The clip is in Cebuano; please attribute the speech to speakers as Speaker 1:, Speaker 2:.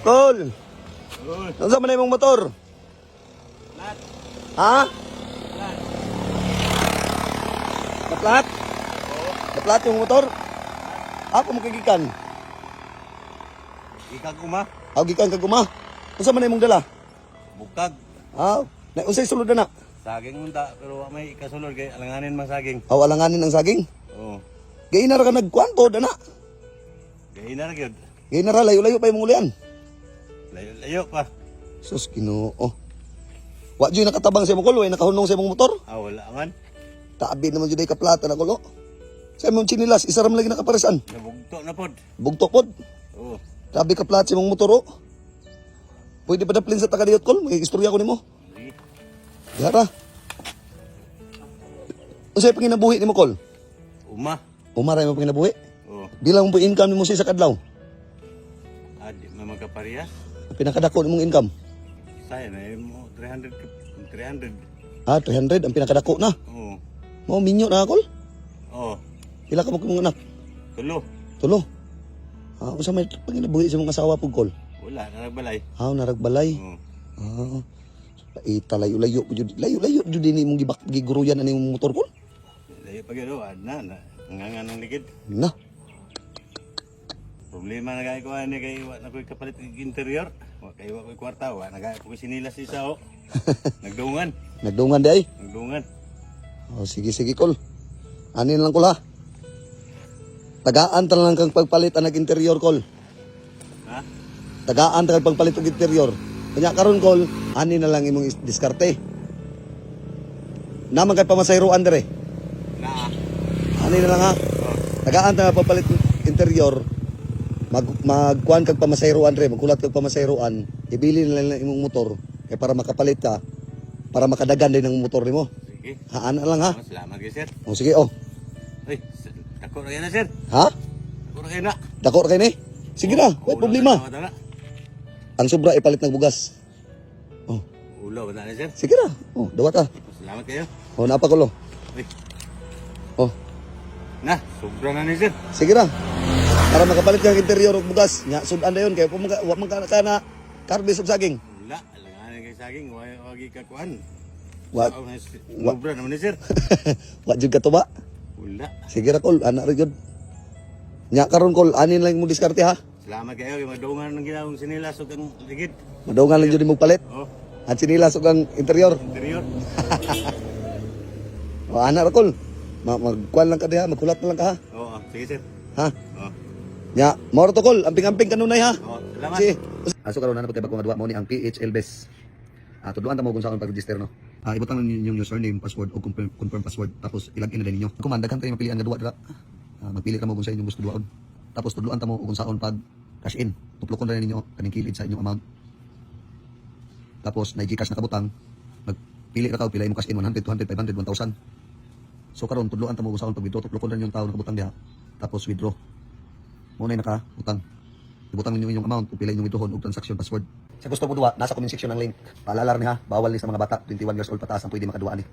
Speaker 1: Kol! Unsa man imong motor? Ha? Naplat? Naplat yung motor? Ako mo kagikan.
Speaker 2: Ikaw kuma,
Speaker 1: Aw, gikan ka guma. Unsa man imong dala?
Speaker 2: Bukag.
Speaker 1: Ha? Na unsay sulod na?
Speaker 2: Saging unta pero wa may ikasulod kay alanganin man saging.
Speaker 1: Aw, alanganin ang saging.
Speaker 2: Oo.
Speaker 1: Gayna ra ka nagkwanto dana.
Speaker 2: Gay na ra gyud.
Speaker 1: Gayna ra, layo-layo pa imong ulian.
Speaker 2: Layo-layo pa.
Speaker 1: Sus, Ginoo. Wa jud nakatabang sa imong kol, way nakahunong sa imong motor.
Speaker 2: Ah, wala man.
Speaker 1: Tabi naman jud ay kaplata na kulo. Sa imong chinilas, isa ra man lagi nakaparesan.
Speaker 2: Nabugto na pod.
Speaker 1: Bugto pod.
Speaker 2: Oo.
Speaker 1: Tabi ka plat sa imong motor oh. Pwede pa daplin sa tagadiyot kol, may istorya ko nimo.
Speaker 2: Sige.
Speaker 1: Yara. Unsay panginabuhi nimo, kol?
Speaker 2: Uma.
Speaker 1: Umaray mo panginabuhi?
Speaker 2: Oo.
Speaker 1: Bilang mo income nimo sa isa ka adlaw?
Speaker 2: Ah, di man magkaparehas.
Speaker 1: Pinakadako nimong income.
Speaker 2: Saya na mo 300 300.
Speaker 1: Ah, 300 ang pinakadako na.
Speaker 2: Oo.
Speaker 1: Mao minyo na kol.
Speaker 2: Oo.
Speaker 1: Pila ka mo imong anak?
Speaker 2: Tulo.
Speaker 1: Tulo. Ah, unsa may panginabuhi sa imong asawa pug, kol?
Speaker 2: Wala na nagbalay.
Speaker 1: Ah, naragbalay.
Speaker 2: Oo.
Speaker 1: Ah. Paita, layo-layo po jud. Layo-layo jud din imong gibak giguruyan ani imong motor, kol.
Speaker 2: Layo pa gyud oh, na na. Nganga ng ligid.
Speaker 1: Na.
Speaker 2: Problema na kay ko ani kay wa na koy kapalit og interior. Wa kay wa koy kwarta, wa na kay ko sinilas isa oh. Nagdungan,
Speaker 1: Nagdungan di ay.
Speaker 2: Nagdungan.
Speaker 1: Oh, sige, sige, kol. Anin lang, kol, ha. Tagaan ta lang kang pagpalit ang interior, kol.
Speaker 2: Ha?
Speaker 1: Tagaan ta kang pagpalit og interior. Kanya karon, kol, ani na lang imong diskarte. Naman kay pamasayroan dire.
Speaker 2: Na.
Speaker 1: Ani na lang, ha.
Speaker 2: Oh.
Speaker 1: Tagaan ta nga pagpalit og interior. Magkuan kag pamasayroan dire, magkulat kag pamasayroan. Ibili na lang imong motor kay para makapalit ka, para makadagan din ang motor nimo.
Speaker 2: Sige.
Speaker 1: Ha, ana lang, ha.
Speaker 2: Oh, salamat kay sir.
Speaker 1: Oh, sige oh.
Speaker 2: Uy, dako ra na, sir.
Speaker 1: Ha?
Speaker 2: Dako ra na.
Speaker 1: Dako ra kay ni? Sige na,
Speaker 2: Oh,
Speaker 1: way problema.
Speaker 2: Ulo na.
Speaker 1: Ang sobra ipalit ng bugas. Oh,
Speaker 2: Ulo na sir.
Speaker 1: Sige na. Oh, dawat ah.
Speaker 2: Salamat kayo.
Speaker 1: Oh, napakulo.
Speaker 2: Uy,
Speaker 1: Oh,
Speaker 2: na, sobra na ni sir.
Speaker 1: Sige na. Para makapalit kang interior og bugas. Nya sudan na yun kay kung wa man ka na karbis og saging.
Speaker 2: Wala, alanganin kay saging, wa wagi ka kuan.
Speaker 1: Wa
Speaker 2: Oh, sobra naman ni sir.
Speaker 1: Wa jud ka tuba.
Speaker 2: Wala.
Speaker 1: Sige ra, kol, ana ra jud. Nya karon, kol, anin lang mo diskarte, ha.
Speaker 2: Salamat kayo kay madungan ng ginawang sinilas ug ang ligid.
Speaker 1: Madungan lang jud imong palit.
Speaker 2: Oh,
Speaker 1: Ang sinilas og ang interior.
Speaker 2: Interior.
Speaker 1: Oh, ana ra, kol. Magkuan lang ka diha, magkulat na lang ka, ha.
Speaker 2: Oo, sige sir.
Speaker 1: Ha?
Speaker 2: Oh.
Speaker 1: Nya, moro to, kol, amping-amping kanunay, ha.
Speaker 2: Oh, salamat.
Speaker 1: Si. Aso karon na pagkay bago nga duwa mo ni ang PHL Best. Ah, tudluan ta mo kung saan pag-register, no. Ah, ibutang lang ninyong username, password o confirm password, tapos ilagin na din ninyo. Kung man daghan kayo mapilian nga duwa dira. Ah, magpili ka mo kung sa inyong gusto duwaon. Tapos tudluan ta mo kung saan pag cash in. Tuplokon ra ninyo kaning kilid sa inyong amount. Tapos na GCash na kabutang, magpili ra ka og pila imong cash in, 100, 200, 500, 1,000. So karon tudluan ta mo kung saan pag withdraw, tuplokon ra ninyong tao na kabutang diha. Tapos withdraw. Mo na nakabutang. Ibutang ninyo inyong amount, ug pila inyong withdrawon ug transaction password. Sa gusto mo duwa, nasa comment section ang link. Paalala ni ha, bawal ni sa mga bata, 21 years old pataas ang pwede makaduwa ni.